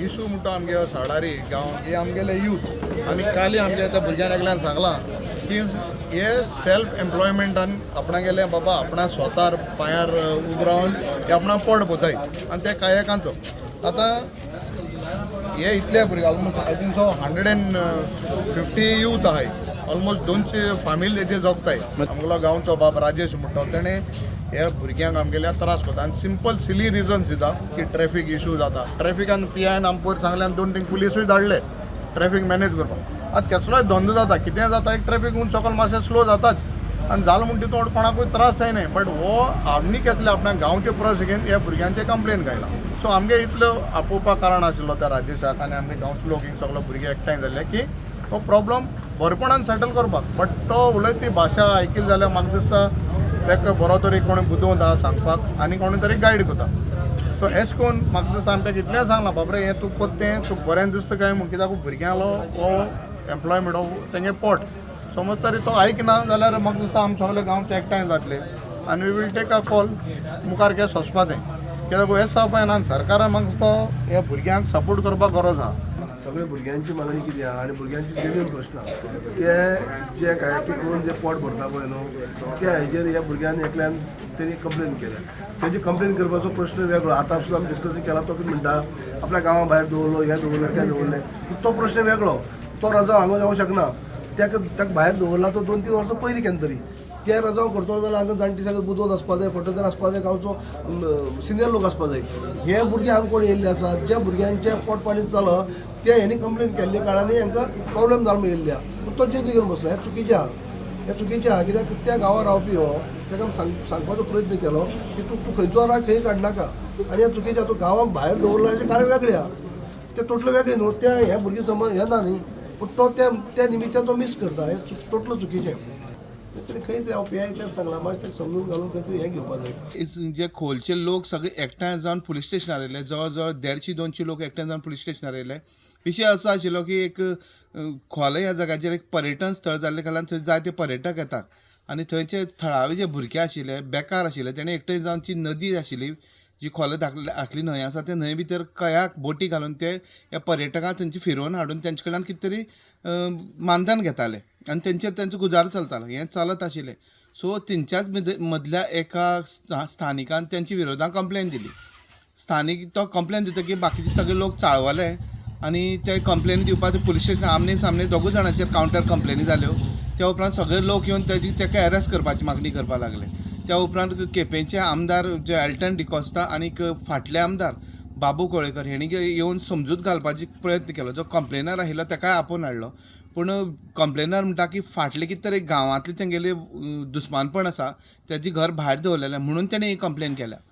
Issue म्हणटा आमगे साडारी गांव हे आमगेले यूथ आनी काली आमच्या त्या भुरग्यान एकल्यान सांगलां की हे सेल्फ एम्प्लॉयमेंटान आपणागेले बाबा आपणा स्वतार पांयार उब रावन हे आपणा पोट भोताय आनी ते कायकांचो आतां हे इतले भुरगे almost I think so 150 youth आहाय. ऑलमोस्ट 200 फामिली तेजे जगताय. आमगेलो गांवचो बाब राजेश म्हणटा, तेणें हे भुरग्यांक आमगेल्या त्रास करता आनी सिंपल सिली रिजन्स दिता की ट्रॅफीक इशू जाता. ट्रॅफिकान पी आयन आमकां पयर सांगलें आनी दोन तीन पुलिसूय धाडले ट्रॅफीक मॅनेज करपाक. आतां कसलोय धंदो जाता, कितेंय जाता, एक ट्रॅफीक हून सकल मातशें स्लो जाताच आनी जालें म्हणटा तितून कोणाकूय त्रास जायना. बट हो आमी केसले आपणा गांवचे प्रश्न घेवन ह्या भुरग्यांचे कंप्लेन घायला. सो आमगे इतलो आपोवपाक कारण आशिल्लो त्या राजेशाक आनी आमगे गांवचे लोक हिंग सगळे भुरगे एकठांय जाल्ले की हो प्रॉब्लम बरेपणान सेटल करपाक. बट तो उलयता ती भाशा आयकली जाल्यार म्हाका दिसता ताका बरो तरी कोणी बुदवंत आहा सांगपाक आनी कोणी तरी गायड करता. सो एश कोन म्हाका दिसता आमी ताका इतलें सांगलां, बाबरे, हें तूं कोत्ता तें तुका बरें दिसता काय म्हूण, कित्याक भुरग्यांलो हो एम्प्लॉयमेंट हो तेंगे पोट समज तरी तो आयकना जाल्यार म्हाका दिसता आमी सगळे गांवचे एकठांय जातले आनी we will take a call. मुखार कितें सोंसपा तें, कित्याक हें जावपा ना. आनी सरकारान म्हाका दिसता ह्या भुरग्यांक सपोर्ट करपाक गरज आहा. सगळे भुरग्यांची मागणी कितें आहा आनी भुरग्यांची जेन्यून प्रश्न आहा, ते जे कायाकी करून जे पोट भरता पळय न्हू, त्या हेजेर ह्या भुरग्यान एकल्यान तेणी कंप्लेन केल्या. तेजी कंप्लेन करपाचो प्रश्न वेगळो. आतां सुद्दां आमी डिस्कशन केला, तो कितें म्हणटा, आपल्या गांवा भायर दवरलो, हें दवरलें, तें दवरलें. पूण तो प्रश्न वेगळो. तो रजाव हांगा जावंक शकना. ताका ताका भायर दवरला तो 2-3 वर्सां पयलीं केन्ना तरी. ते रजाव करतलो जाल्यार हांगा जाणटी सगळे बुदवंत आसपा जाय, फटोदर आसपा जाय, गांवचो सिनियर लोक आसपा जाय. हे भुरगे हांगा कोण येयल्ले आसा, ज्या भुरग्यांचें पोट पाणी चल, ते हेणी कंप्लेन केल्ले कारणान हांकां प्रॉब्लेम जावन येयल्ले आहा. पूण तो जिद्द घेवन बसलो. हें चुकीचें आहा, हें चुकीचें आहा, कित्याक त्या गांवां रावपी हो ताका आमी सांगपाचो प्रयत्न केलो की तूं तूं खंयचो राग खंय काडनाका आनी हें चुकीचें आहा. तूं गांवां भायर दवरला हेचें कारण वेगळें आहा, तें टोटल वेगळें न्हू. तें हे भुरगीं समज हें ना न्ही, पूण तो त्या त्या निमित्तान तो मीस करता. हें टोटल चुकीचें. तरी खंय ते हांव पी I तें सांगलां, मातशें ताका समजून घालून खंय तरी हें घेवपा जाय. जे खोलचे लोक सगळे एकठांय जावन पुलीस स्टेशनार येयले. जवळ जवळ 150-200 लोक एकठांय जावन पुलीस स्टेशनार येयले. विशय असो आशिल्लो की एक खोले ह्या जाग्याचेर एक पर्यटन स्थळ जाल्ले कारणान थंय जायते पर्यटक येतात आनी थंयचे थळावे जे भुरगे आशिल्ले, बेकार आशिल्ले, तेणे एकठांय जावन जी नदी आशिल्ली, जी खोले धाकली धाकली न्हंय आसा, त्या न्हंय भितर कयाक बोटी घालून ते ह्या पर्यटकांक थंयचे फिरोवन हाडून तेंचे कडल्यान कितें तरी मानधन घेताले आनी तेंचेर तेंचो गुजारो चलतालो. हें चलत आशिल्लें. सो तेंच्याच मदल्या एका स्थानिकान तेंच्या विरोधान कंप्लेन दिली. स्थानीक तो कंप्लेन दितकीर बाकीचे सगळे लोक चाळवले आनी ते कंप्लेन दिवपाक पुलीस स्टेशन आमने सामने दोगूय जाणांचेर कावंटर कंप्लेनी जाल्यो. त्या उपरांत सगळे लोक येवन तेजी तेका एरेस्ट करपाची मागणी करपाक लागले. त्या उपरांत केपेंचे आमदार जे एल्टन डिकोस्ता आनीक फाटले आमदार बाबू कोळेकर हेणी येवन समजूत घालपाची प्रयत्न केलो. जो कंप्लेनर आशिल्लो ताकाय आपोवन हाडलो, पूण कंप्लेनर म्हणटा की फाटले कितें तरी गांवांतले तेंगेले दुस्मानपण आसा, तेजें घर भायर दवरलेलें म्हणून तेणें ही कंप्लेन केल्या.